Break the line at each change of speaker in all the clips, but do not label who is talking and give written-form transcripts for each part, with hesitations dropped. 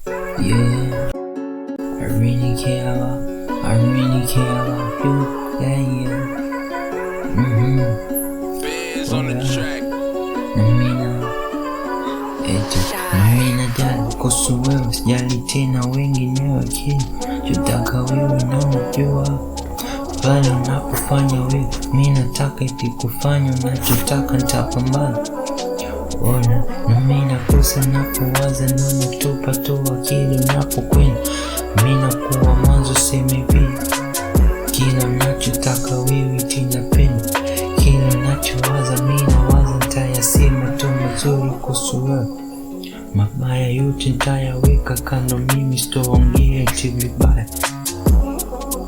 Yeah, I really care about, I really care about you. Yeah.
Biz on the
Oh, yeah.
track.
Na mimi eti na mimi najali kuhusu wewe, sijali tena wengine kinachotaka wewe, na unajua pale unapofanya wewe, mi nataka eti kufanya unachotaka, nitapambana. Ona na mi nakosa napowaza, na unatupa tu akili unapokwenda, mi nakuwa mwanzo sema hivi, kila unachotaka wewe tinapenda, kila unachowaza mi nawaza, ntayasema tu mazuri kuhusu wewe, mabaya yote ntayaweka kando, mimi sitoongea eti vibaya.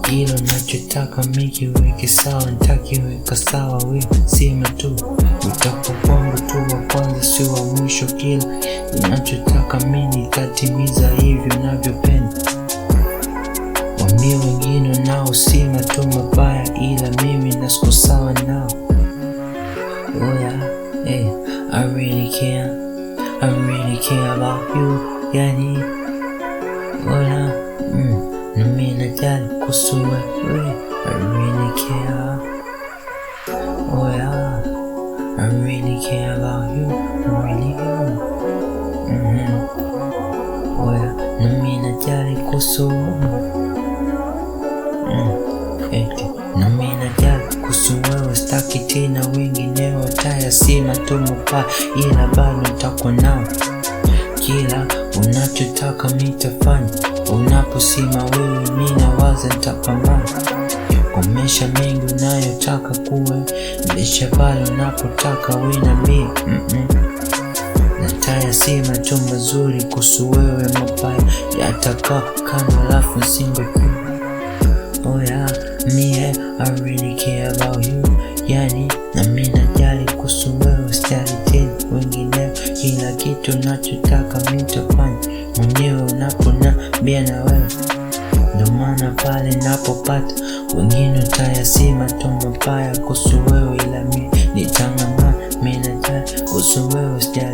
Kila unachotaka mi kiweke sawa, ntakiweka sawa, we sema tu, utakuwa kwangu tu wa kwanza, sio wa mwisho. Kila unachotaka mi nitatimiza hivyo unavyopenda. Waambie wengine wanaosema tu mabaya, ila mimi nasiko sawa nao. Oh yeah, hey, I really care, I really care about you, yani Hola, na mimi najali kuhusu wewe, I really care. Oh yeah, I really care about you, I really do. Oh yeah, na mimi najali kuhusu eti na mimi najali kuhusu wewe, sitaki tena wengine watayasema tu mabaya, ila bado nitakuwa nao. Kila unachotaka mi nitafanya, unaposema wewe mi nawaza nitapambana. Komesha mengi unayotaka kuendesha pale unapotaka we na mi Natayasema tu mazuri kuhusu wewe, mabaya yatakaa kando, alafu single tu. Oh yeah, me I really care about you, yani na mi najali kuhusu wewe, sijali tena wengine. Kila kitu unachotaka mi nitafanya mwenyewe unaponiambia na wewe, ndo maana pale napopata wengine utayasema tu mabaya kuhusu wewe, ila mi nitang'ang'ana. Mi najali kuhusu wewe, sijali.